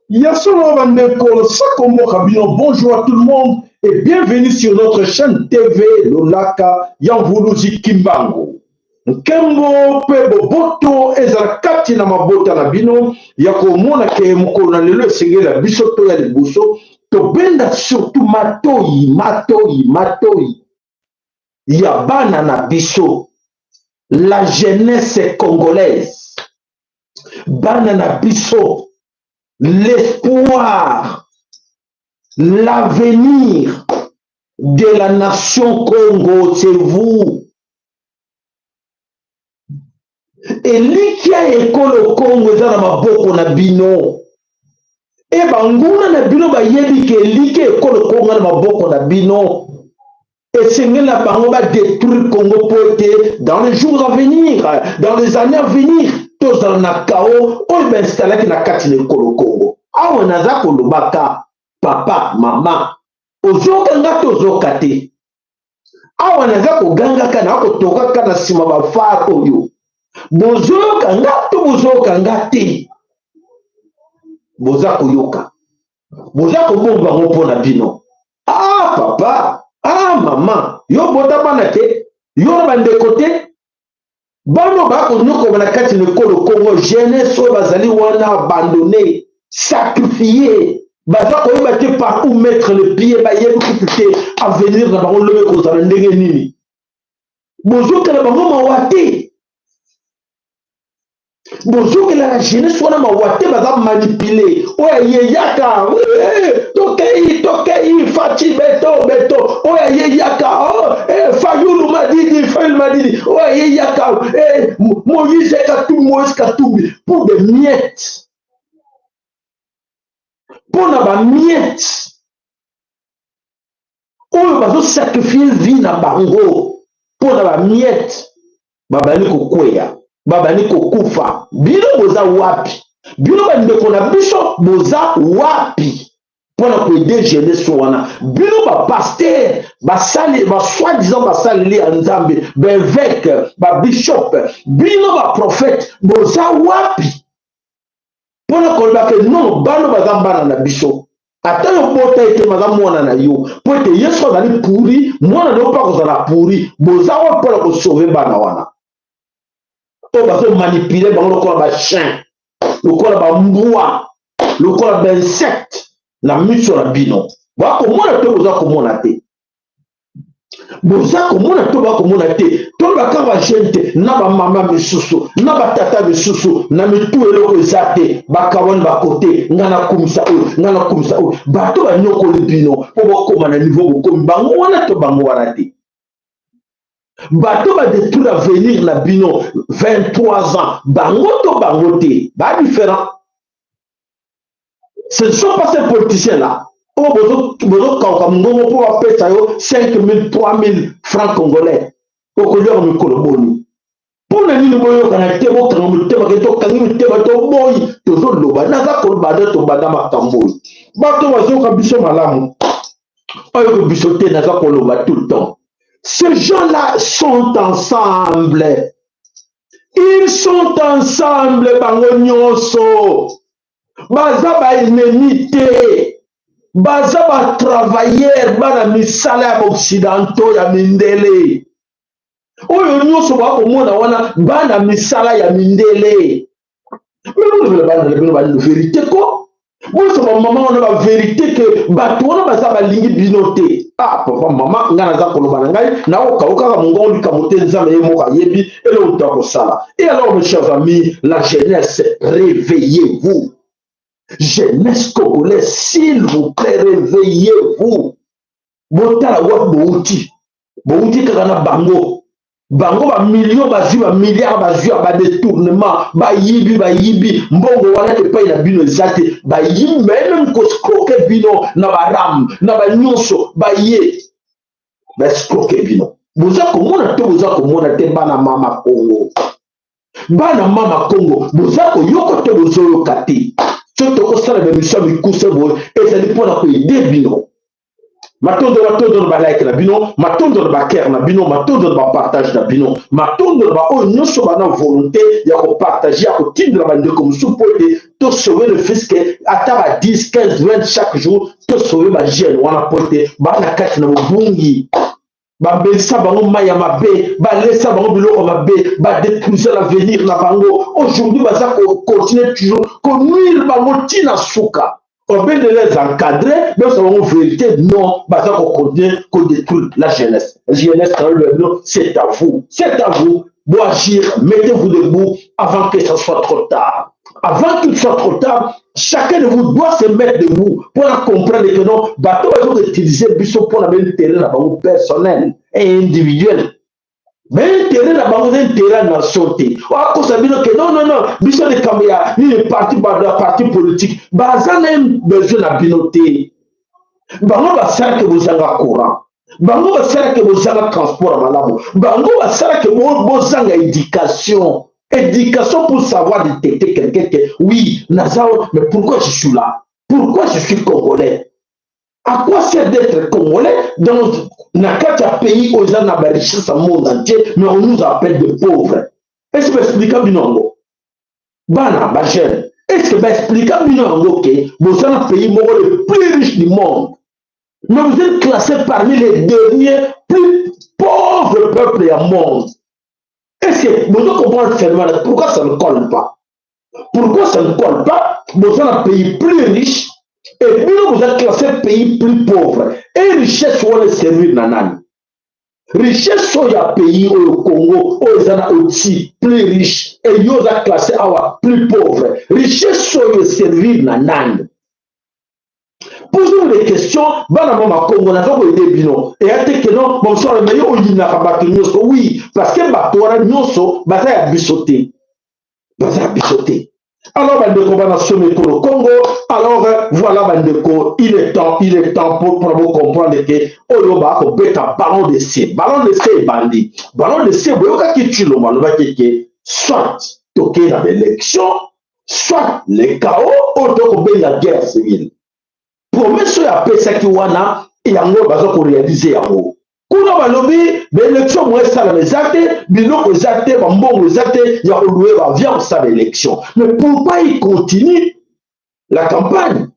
Ya solo bandeko, losako mboka bino, bonjour à tout le monde et bienvenue sur notre chaîne TV Lolaka ya Mvuluzi Kimbangu. Nkembo mpe boboto ezala kati na mabota na bino ya komona ke mokolo na lelo esengeli na biso to ya liboso tobenda surtout matoi matoi matoi ya bana na biso la jeunesse congolaise bana na biso l'espoir l'avenir de la nation Congo c'est vous elikya ya ekolo Congo eza na maboko na bino e banguna na bino bayebi ke elikya ekolo Congo na maboko na bino esengeli na bango ba détruire Congo mpo ete dans les jours à venir dans les années à venir tozala na chaos oyo bainstallaki na kati na ekolo Congo awa naza kolobaka papa mama ozoka nga to ozoka te awa naza kogangaka na kotokaka na nsima bafare oyo bozoyoka nga to bozoyoka nga te boza koyoka boza kobomba yango mpo na bino ah papa ah mama yo bota bana te yo na bandeko te bana bakonyokwama na kati na ekolo Kongo jeunesse oyo bazali wana abandonne sacrifie baza koyeba te par où mettre le pied bayebi kutu te avenir na bango lobi ekozala ndenge nini bozokela bango mawa te bozokela na jeunesse wana mawa te baza manipule oyo ayeyaka eh, tokei tokei faci beto beto oyo ayeyaka oh, eh, fayulu madidi fayulu madidi oyo ayeyaka eh, moïse katumbi moïse katumbi pour des miettes mpo na bamiette oyo bazosacrifie vie na bango mpo na bamiette babandi kokweya babandi kokufa bino boza wapi bino bandeko na biso boza wapi mpo na koede jeunesse wana bino bapaster basali basoi-disant basaleli ya nzambe baeveke babishop bino baprofete boza wapi mpo na koloba ke non bana baza bana na biso ata yo bota ete baza mwana na yo mpo ete yesu azali pourri mwana na yo mpe akozala pourri boza wapi mpo na kosauve bana wana oyo bazomanipule bango lokola bachien lokola bambwa lokola bainsecte na miso na bino bakomona to boza komona te boza komona to bakomona te to baka bajeune te na bamama misusu na batata misusu na mitu eloko eza te bakawani bakote ngai nakumisa oyo ngai nakumisa oyo bato banyokoli bino mpo bokoma na niveau bokomi bango wana to bango wana te bato badetruire avenir na bino 23 ans bango to bango te ba différent ce ne sont pas ces politiciens là oyo bozokauka mongongo mpo bapesa yo 5000 3000 francs congolais okoliaka mikolo boni mpo na nini boyokana te bokanga motema ke tokangi mitema toboyi tozoloba naza koloba nde tobanda makambo oyo bato bazoyoka biso malamu oyoka biso te naza koloba tout le temps ces gens là sont ensemble ils sont ensemble bango nyonso baza ba ennemi te baza ba travailleur bana misala ya baoccidentaux ya mindele oyo nyonso bakomona wana bana misala ya mindele me bolobela bana na bino ba verité ko boso bamama wana ba verité ke bato wana baza balingi bino te ah papa mama ngai naza koloba na ngai nakokao kaka mongongo likambo te nzambe ye moko ayebi eloko to akosala et alors mes chers amis la jeunesse réveillez-vous jeunesse congolaise s'il vous plaît réveillez-vous botala wapi bouti bouti kaka na bango. Bango bamillion bazwi, bamilliard bazwi ya badétournement, bayibi, bayibi mbongo wana epai na bino eza te. Bayibi, baye même koescroquer bino na baRAM na banyonso, baye baescroquer bino. Boza komona te? Boza komona te, bana mama Kongo? Bana mama Kongo, boza koyoka te? Bozoyoka te? Soki tokosala baémission ya mikuse boye, ezali mpona koaider bino. Matondo, matondo na balike na bino, matondo na bacœur na bino, matondo na bapartage na bino, matondo na baoyo nyonso bana volonté ya kopartager, ya kotindela bandeko mosusu, mpo ete tosauver le fisque ata ba 10, 15, 20 chaque jour, tosauver bajeune wana, mpo ete baa na kati na bobungi. Babelisa bango mai ya mabe, balesa bango biloko mabe, badétruise l'avenir na bango. Aujourd'hui baza kocontinuer toujours konuire bango ntina suka. Obende les encadrer, biso bango vérité, non, baza kocontinuer kodétruire la jeunesse. Jeunesse, non, c'est à vous, c'est à vous. Bo agir, mettez-vous debout avant que ça soit trop tard. Avant qu'il soit trop tard, chacun de vous doit se mettre debout pour comprendre que non, bato bazo utiliser biso pour na intérêt na bango personnel et individuel, mais intérêt na bango eza intérêt ya nation te. Akosa bino ke non, non, non, biso likambo ya nini, parti, parti politique, baza na besoin na bino te. Bango basalaki bozanga courant, bango basalaki bozanga transport ya malamu, bango basalaki bozanga éducation, éducation pour savoir détecter quelqu'un que oui, naza, mais pourquoi je suis là? Pourquoi je suis congolais? À quoi sert d'être congolais dans na kati ya pays oyo eza na barichesse ya monde entier, mais on nous appelle de pauvres? Est ce baexplika bino yango, bana bajeune? Est ce que baexplika bino yango ke boza na pays moko le plus riche du monde, mais vous êtes classé parmi les derniers plus pauvres peuples ya monde? Est ce que bozo comprendre seulement pourquoi ça ne colle pas? Pourquoi ça ne colle pas? Boza na pays plus riche et bino boza classé pays plus pauvre. Et richesse wana eservir na nani? Richesse oyo ya pays oyo Congo, oyo eza na outil plus riche, et yo oza classé awa plus pauvre, richesse oyo eservir na nani? Posez-vous des questions, bana mama Kongo. Naza koaider bino. Eya te ke non, bonsoir, mais yo oyinaka bato nyonso. Oui, parce que bato wana nyonso baza ya biso te, baza ya biso te. Alors bandeko, bana somi ekolo Congo, alors voilà bandeko, il est temps, il est temps pour bocomprendre ke oyo bakobeta ballon d'essai, ballon d'essai ebandi, ballon d'essai. Boyokaki Tshilombo alobaki ke soit tokei na baélection, soit le chaos oyo tokobenga guerre civile. Promesse oyo apesaki wana, yango baza koréaliser yango. Kuna balobi baélection mo esalama eza te, biloko eza te, bambongo eza te ya kolouer baavion kosala élection. Mais pourquoi il continue la campagne?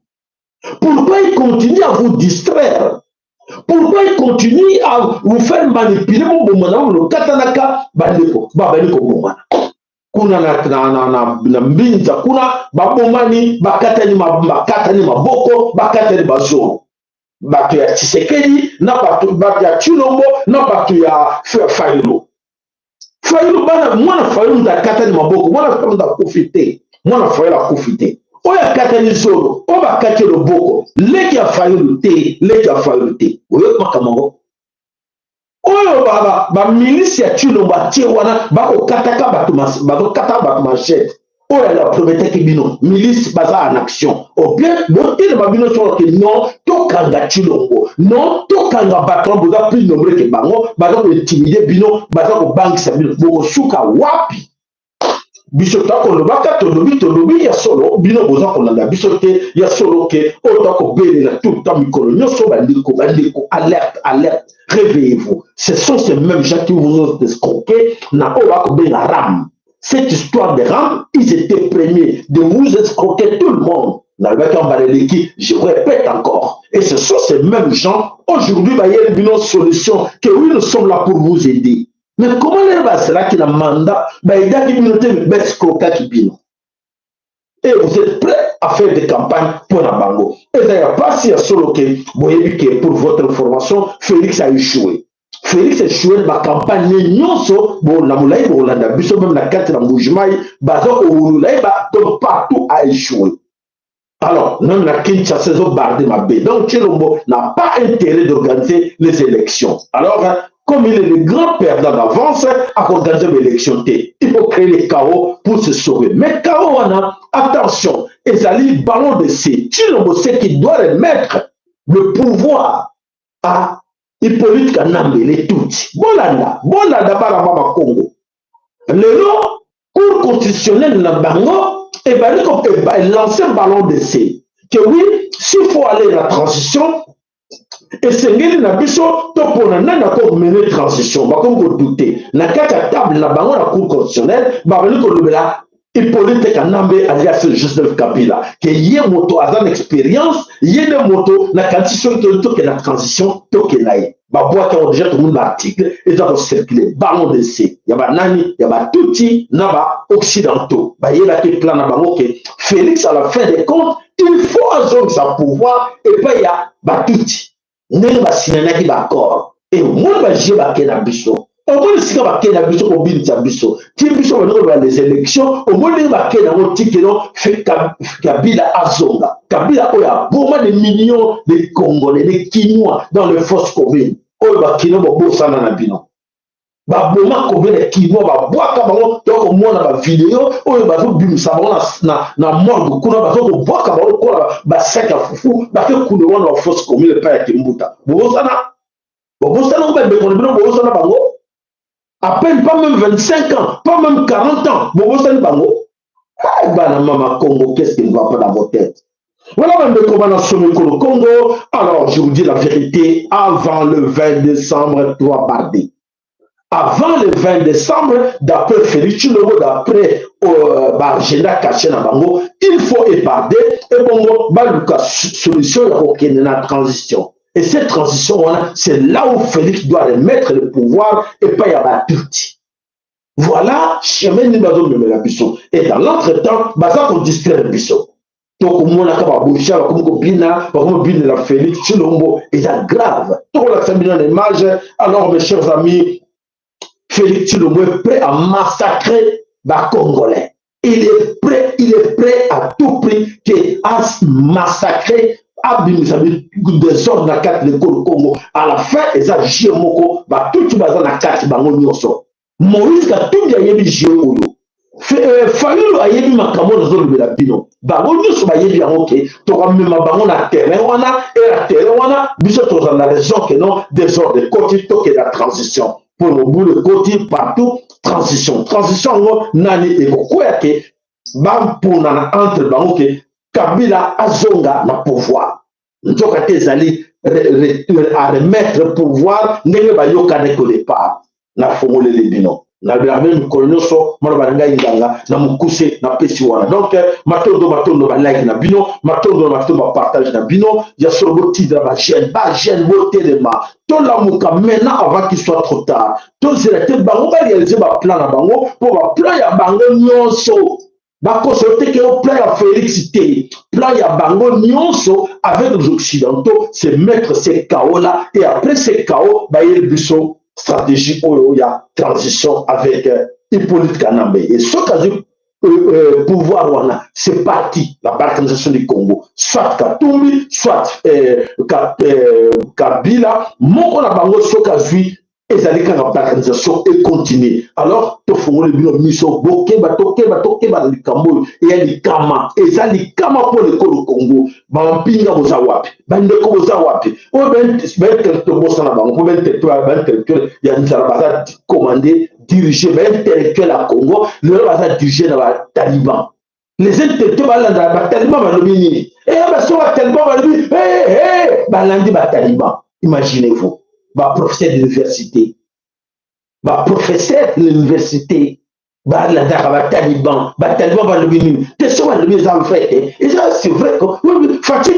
Pourquoi il continue à vous distraire? Pourquoi il continue à vous faire manipuler? Bobomana, lokatanaka bandeko, babali kobomana kuna na Mbinza kuna, babomani, bakatani, bakatani maboko, bakatani bazolo, bato ya Tshisekedi na bato ya Tshilombo na bato ya Fayulu. Fayulu, bana, mwana Fayulu mutu akatani maboko, mwana Fayulu mutu akufi te, mwana Fayulu akufi te. Oyo akatani zolo, oyo bakati loboko, leki ya Fayulu te, leki ya Fayulu te. Oyoki makambo yango oyo bamilice ya Tshilombo atie wana, bakokataka bato, bazokataka bato machette. Oyo aprometaki bino, milice baza en action. Ou bien botelema bino solo ke non, tokanga Tshilombo, non, tokanga bato wana. Boza plus nombre ke bango, baza kointimider bino, baza kobangisa bino. Bokosuka wapi? Biso tokolobaka, tolobi, tolobi ya solo, bino boza kolanda biso te. Ya solo ke oyo tokobelela tout le temps, mikolo nyonso, bandeko, bandeko, alerte, alerte, réveillez-vous. Ce sont ces mêmes gens qui vous ont escroqué na oyo bakobenga RAM. Cette histoire de RAM, ils étaient premiers de vous escroquer tout le monde. Nalobaki mbala eleki, je répète encore, et ce sont ces mêmes gens aujourd'hui bayeli bino solution que oui, nous sommes là pour vous aider. Mais comment lelo bazalaki na mandat, baaidaki bino te, baescroquaki bino, et vous êtes prêts à faire des campagnes mpo na bango? Eza ya pasi ya solo ke boyebi ke, pour votre information, Félix a échoué. Félix échoué na bacampagne ne nyonso. Na molai bokolanda biso, même na kati na Mbujimai baza kowulula ye, donc partout a échoué. Alors même na Kinshasa ezobarde mabe. Donc Tshilombo n'a pas intérêt d'organiser les élections. Alors Comme il est le grand perdant d'avance, akoorganiser baélection te. Il faut créer le chaos pour se sauver. Mais chaos wana, attention, ezali ballon d'essai. Tshilombo, ce qui doit remettre le pouvoir à Hippolyte Kanambe, les Tutsi. Bolanda, bolanda bana mama Congo. Lelo, Cour constitutionnelle na bango ebandi ko lancer ballon d'essai que oui, s'il faut aller na transition, esengeli na biso topona nani akomene transition. Bakomi kodute na kati ya table na bango na Cour constitutionnelle, babandi kolobela Hippolyte Kanambe alias Joseph Kabila, ke ye moto aza na expérience, ye nde moto nakanisi soki toli tokende na transition, tokenda ye. Babwaki yango déjà, tomoni baarticle eza kocircule, ballon d'essai ya banani, ya Batutsi na Baoccidentaux. Bayebaki plan na bango ke Félix, à la fin des comptes, il faut azongisa pouvoir epai ya Batutsi, ndenge basinanaki baaccord. E omoni bajeu bake na biso, omoni esika bake na biso kobinisa biso ti biso bandi koloba les élections. Omoni ndenge bake nango tikeno Kabila azonga. Kabila oyo aboma des millions de Congolais, de Kinois dans les fosses communes oyo Bakino bobosana na bino. Baboma combien de Kinois, babwaka bango. Tokomona bavideo oyo bazobimisa bango na morgue kuna, bazokobwaka bango lokola basaki ya fufu, bake kuna wana bafosse commune epai ya Kimbuta. Bobosana, bobosana ngo bandeko na bino, bobosana bango. À peine, pas même 25 ans, pas même 40 ans, bobosani bango. Bana mama Congo, qu'est-ce qui ne va pas dans vos têtes? Voilà, bandeko bana Somekolo Congo. Alors je vous dis la vérité, avant le 20 décembre, toi bardé, avant le 20 décembre, d'après Félix Tshilombo, d'après baagenda caché na bango, il faut éparder ebongo baluka solution ya kokende na transition. Et cette transition wana, c'est là où Félix doit remettre le pouvoir epai ya Batutsi. Voilà chemin nini bazomemela biso. Et dans l'entretemps, baza kodistraire biso. Tokomonaka babosha bakomi kobina, bakomi kobinela Félix Tshilombo. Eza grave, tokolakisa bino na image. Alors, mes chers amis, Félix Tshilombo est prêt à massacrer Bacongolais. Il est prêt, il est prêt à tout prix ke à massacrer, abimisa désordre na kati lekolo Congo. À la fin, eza jeu moko Batuti baza na kati bango nyonso. Moïse Katumbi ayebi jeu oyo, Fayulu ayebi makambo oyo nazolobela bino. Bango nyonso bayebi yango ke tokomema bango na terrain wana. E na terrain wana, biso tozala na raison ke non, désordre ekoti, tokenda transition mpo mobulu ekoti partout. Transition, transition yango nani ekokwea ke baponana entre bango ke Kabila azonga na pouvoir? Nzoka te, ezali à remettre pouvoir ndenge bayokanaki au départ. Nafongoleli bino, nalobelaka bino mikolo nyonso, maloba na ngai nganga na mokuse napesi wana. Donc matondo, matondo balike na bino, matondo na matondo bapartage na bino. Ya solo, botindela bajeune, bajeune botelema, tolamuka maintenant avant qu'il soit trop tard. Tozela te bango baréalise baplan na bango, mpo baplan ya bango nyonso bakosa te ke plan ya Félix te. Plan ya bango nyonso avec les Occidentaux, c'est mettre ces chaos là et après ces chaos, bayeli biso stratégie oyo ya transition avec Hippolyte Kanambe. Et soki azwi pouvoir wana, c'est parti, la balkanisation du Congo. Soit Katumbi, soit Kabila, moko na bango soki azwi, ezali kaka balkanisation econtinue. Alors tofongoli bino miso, bokeba, tokeba, tokeba na likambo oyo eya likama, eza likama mpo lekolo Congo. Bampinga boza wapi? Bandeko boza wapi? Oyo baintellectuel, bosana bango, mpo baintellectuel ya nzala baza commandé, dirigé. Baintellectuel ya Congo lelo baza dirigé na Bataliban. Les intellectuels balanda Bataliban, balobi nini? E baso Bataliban balobi, balandi Bataliban. Imaginez-vous, baprofesseur d'université, baprofesseur de l'université balandaka Bataliban. Bataliban balobi nini te? So balobi eza vrai te, eza, c'est vrai. Fatshi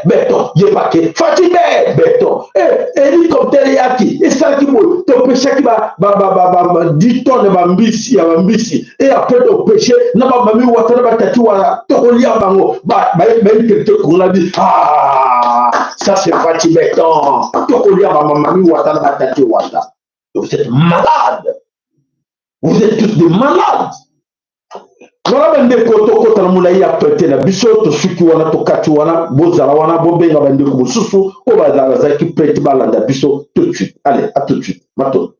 béton, yebake Fatshi béton. Hélicoptère eyaki, esalaki boye, topeshaki ba 10 tonnes bambisi ya bambisi. E après topeshe na bamami wata na batati wana, tokolia bango. Baintellectuel kongola bi, ah, ça c'est Fatshi béton, tokolia bamamami wata na batati wata. Vous êtes malade, vous êtes tous des malades. Voilà bandeko, tokɔta na molai ya actualité na biso. Tosuki wana, tokati wana. Bozala wana, bobenga bandeko mosusu oyo bazalaki prêts balanda biso tout de suite. Allez, à tout de suite, matondo.